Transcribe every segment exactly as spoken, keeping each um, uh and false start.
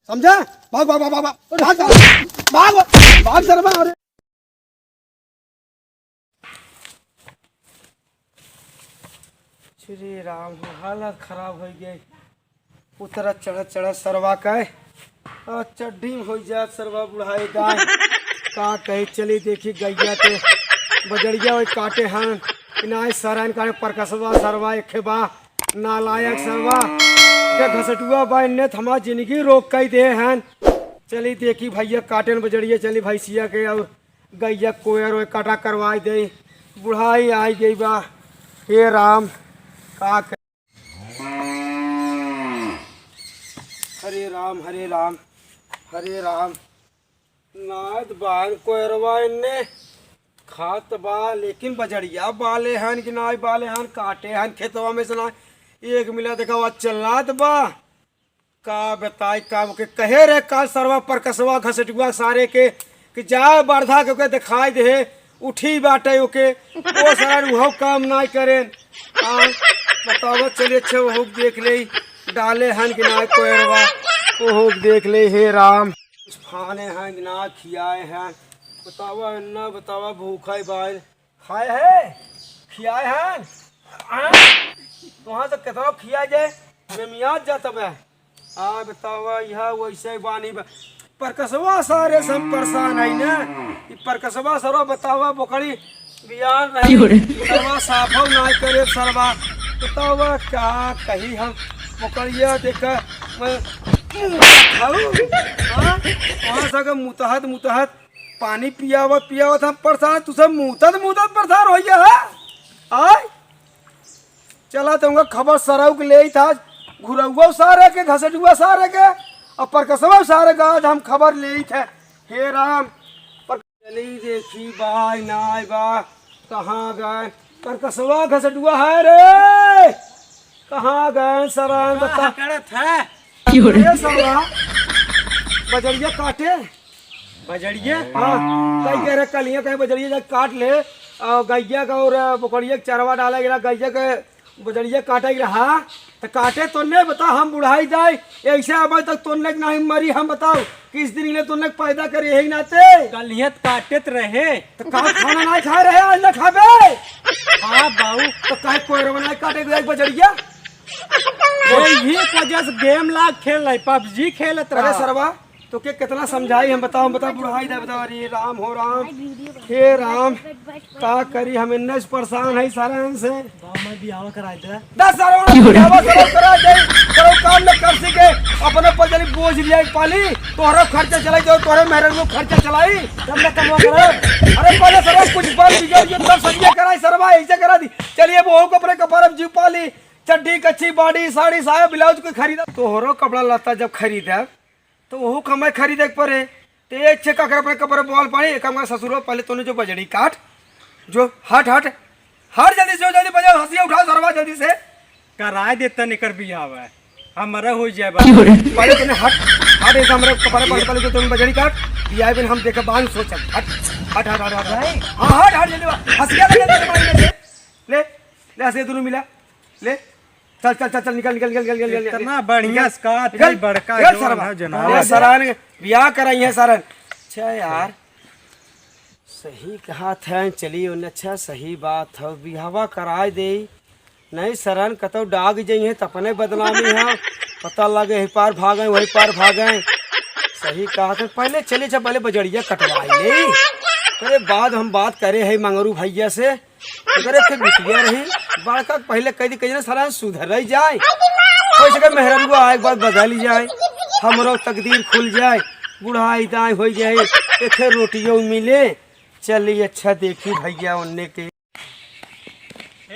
समझा? भाग, भाग, भाग, भाग, भाग, भाग, भाग, भाग, भाग, सरवा, अरे। श्री राम, हालत खराब होइ गई। उतरत चढ़त चढ़त सरवा का, आ, चड्ढी में होइ जात सरवा बुढ़ाई का। का कही, चली देखी गइया के बजड़िया वही काटे हन। इनाय सरन काटे परकसवा सरवा एखे बा। नालायक सरवा, के घसटुआ बा, इन्ने त हमार जिंदगी रोक कई दे हन। चली देखी भइया काटेन बजड़िया, चली भैंसिया के और गइया कोयर ओय काटा करवाई दे। बुढ़ाई आई गई बा। हे राम, का क-, हरे राम, हरे राम, हरे राम। नाद बान कोयरवा इन्ने खात बा, लेकिन बजड़िया बाले हन कि नाई बाले हन, काटे हन खेतवा में से ना। एक मिला देखा वा चलात बा। का बताई, का ओके कहे रे काल सरवा परकसवा घसटुआ सारे के कि जाए बरधा के ओके दिखाई दे, उठी बाटे ओके, ओ सारा उहौ काम नाई करेन। आ, बतावा चलिए, अच्छा ओहू देख ले, डाले हन कि नाई कोयरवा, ओहू देख ले, हे राम। कुछ फाने हैं कि ना खियाए हैं, बतावा ना, बतावा भूखा ही बाइल। खाए है, खियाए है, आ? वहाँ से केतनो खिया जाए, मैं मियाँ जाता बे। आ बतावा, यह वैसे ही बानी बा। परकसवा सारे से हम परेशान है ना, ई परकसवा सरवा बतावा, बोकड़ी बियान रही, क्यों रे? सरवा साफो ना करे सरवा। बतावा, का कही हम, बोकड़िया देखा, मैं मुँह खाऊ, हाँ? वहाँ से अगर मुतहत, मुतहत पानी पियावत पियावत हम परेशान, तू सब मूतत मूतत परेशान होइ गया है। आय, चला तुमका खबर सरऊ के लेई था, घुरउआ सारे के, घसटुआ सारे के, और परकसवा सारे का आज हम खबर लेई थे। हे राम, पर चली देखी बाय नाय बा, कहाँ गए परकसवा घसटुआ है रे, कहाँ गए सरन बता। करत है। अरे सरवा, बजरिया काटे। बजरिया? हाँ, कहीं कह रहे कलिया कहीं बजरिया जाके काट ले, और गैया का और बोकड़िया के चरवा डाला गिरा, गैया के बजरिया काटे गिरा, हाँ? तो काटे तो नहीं बता, हम बुढ़ाई जाए, ऐसे अब तक तो नहीं नहीं मरी, हम बताओ, किस दिन ले तो नहीं पैदा करे यही नाते? कलिया तो काटे तो रहे। तो का खाना नहीं खा रहे, आज ना खाबे? हाँ बाऊ। तो काहे कोयरवा नहीं काटे गया बजरिया? यही वजह से गेम लाग खेल रहे, पबजी खेलत अरे रहा। सरवा, तो के कितना समझाई हम, बताओ, हम बताओ, बुढ़ाई दे, बताओ, अरे राम हो राम, हे राम, का करी, हम इन्ने से परेशान है सारा इनसे। गाँव में बियाह कराई दे। दस साल हो गए, बियाह सारा करा दे, करो काम न कर सके, अपने पर जल्दी बोझ लिया पाली, तोहरा खर्चा चलाई, तो तोहरे मेहरन को खर्चा चलाई, तब न कमवा करे। अरे पहले सरवा कुछ बन बिगड़ गया, तब सरिया कराई सरवा, ऐसे करा दी। चलिए वो को अपने कपार में जीव पाली, चड्डी, कच्छी, बाड़ी, साड़ी, साया, ब्लाउज कोई खरीदा। तोहरो कपड़ा लत्ता जब खरीदब, तो ओहू का मैं खरीदे के परे। ते एक छे काकर अपने कपड़े बोल पानी, एक हमका ससुरो पहले तूने जो बजड़ी काट, जो हट, हट, हट जल्दी से, जल्दी बजाओ, हंसिया उठाओ सरवा जल्दी से। कराए देता निकर बियाह है, हमारा हो जाए बा। पहले तूने हट, हट ऐसा हमारे कपड़े पहले, पहले तो तूने बजड़ी काट, बियाह बिन हम देखे बांध सोच, हट, हट, हट, हट, हट, हट। हाँ, हट, हट जल्दी, हंसिया लगे तेरे मारी में से। ले, ले हंसिया दोनों मिला। ले, चल, चल, चल, चल, निकल, निकल, निकल, निकल, निकल, निकल, इतना निकल, बढ़िया निकल, स्कात निकल, है, बड़का निकल, जवान सरवा। है, जनाब। अरे, सरान, बियाह कराई है, सरान। अच्छा यार, सही कहा थे, चली उन्हें, अच्छा, सही बात है, बियाहवा कराए दे। नहीं, सरान, कतौ डाग जई है, त अपने बदनामी है। पता लगे, ही पार भागे, वही पार भागे। सही कहा थे, पहले चले, जब पहले बजड़िया कटवाई ले। अरे, बाद हम बात करे है मंगरू भैया से। अगर एक ठे बिटिया रही, बड़का के पहिले कह दी, कह दी ना, साला सुधर ही जाए। हो सके मेहररुआ आए के बाद बदल ही जाए, हमरो तकदीर खुल जाए, बुढ़ाई दाई हो जाए, एक ठे रोटियो मिले। चली अच्छा देखी भैया उनने के। हे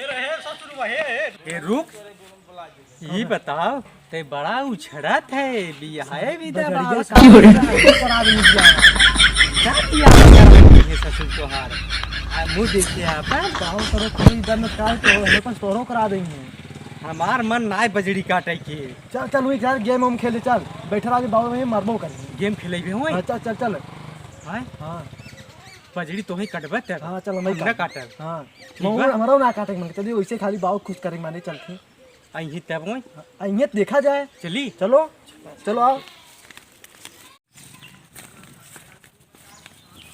रे, हे ससुर बा, हे, हे। ए, रुक। ई बताओ, ते बड़ा उछड़त है, बियाहे विदा बजरिया बाल का का करा देंगे बियाह? का बियाह करा देंगे ससुर तोहार? आ, मुँह देखे आपन। गाँव करो कोई दन काल तो हमें पास तोरो करा देंगे। हमार मन नाय बजड़ी काटे के। चल, चल, वही चल, गेम हम खेले, चल। बैठल आगे बाबू में मरबो करेंगे। गेम खेलेबे होई? हाँ, चल, चल, चल। हाँ? हाँ। बजड़ी तोहे कटबे तब। हाँ, चल, हम हम ना काट। काटब। हाँ। ठीक मऊ बा? हमारा ना काटे के मन, चलिए, वैसे खाली बाबू खुश करे के माने चलते। अइहे तब होई। अइहे देखा जाए। चली। चलो, चलो आओ।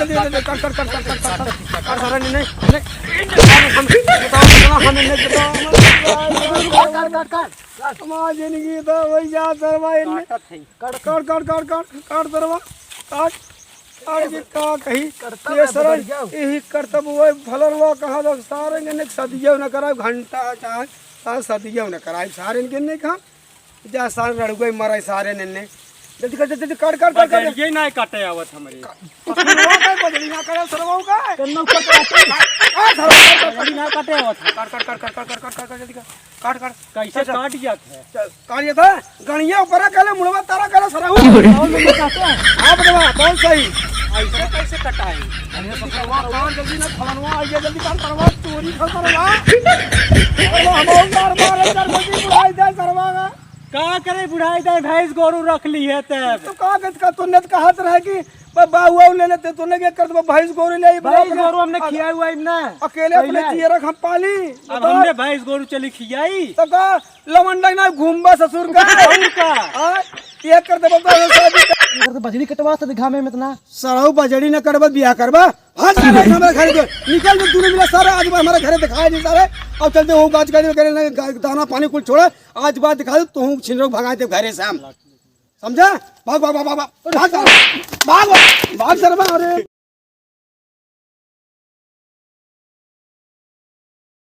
जल्दी, जल्दी, काट, काट, काट, सारा नहीं, नहीं, नहीं। हम, बताओ, बताओ, हमें नहीं बताओ। काट, काट, काट, काट। हमार जिंदगी तो वही जा सरवा इनमें। काट, काट, काट, काट, काट, काट सरवा, काट। काट के का कही? ये सरवा, यही करतब वो फलरवा कहा दो, सारे के नहीं सदिया न कराए, घंटा चाहे, सारे सदिया न कराए, सारे के नहीं कहा। जा सारे रड़ुआ मराए सारे ने। जल्दी कर, जल्दी, जल्दी, काट, काट, काट, काट। बजरिये ना काटे आवत हमरे। पकड़वा का बजरी ना करे, सरवाऊ का। कन्नौ का काटे। आ, सरवाऊ का बजरी ना काटे आवत है। काट, काट, काट, जल्दी कर। काट, काट। कैसे काट जात है? चल, काट जात है। गणिया ऊपरा करे, मुड़वा तारा करे, सरवाऊ। और लोग काटे हैं। हाँ, बेटवा, बहुत सही। ऐसे कैसे कटाई? अरे, सरवा, काट जल्दी ना, फलनवा, आइए जल्दी काट, सरवा, चोरी कर, सरवा। सरवा, हम और मार, मार, इधर बजी बुढ़ाई दे, सरवा का। का करे बुढ़ाई दे, भैंस गोरू रख ली है तब। तो का कहत का, तूने तो कहत रहे कि ब-, बाहुआ ले लेते, तूने के कर दे, भैंस गोरू ले आई, भैंस अपने गोरू हमने अ-, खियाई हुआ ना। अकेले अपने पहले। जियरा हम पाली। अब बता। हमने भैंस गोरू चली खियाई। तो का लवंडा ना घूमबा ससुर का। और का? हाँ, ये कर दे, बता, शादी कर। इधर तो बजरी कटवा से घामे में इतना। सरऊ बजरी न करबा, बियाह करबा। भाग सारे हमारे घर के। निकल जो तूने मिला सारे, आज हमारे घरे दिखाया नहीं सारे। अब चलते हो गाज गाज करे ना, गा-, दाना पानी कुल छोड़ा। आज बाद दिखा दे, तू छिनरो भगा दे घरे से हम। समझा? भाग, भाग, भाग, भाग, भाग। भाग, भाग, भाग, भाग, सरवा, अरे।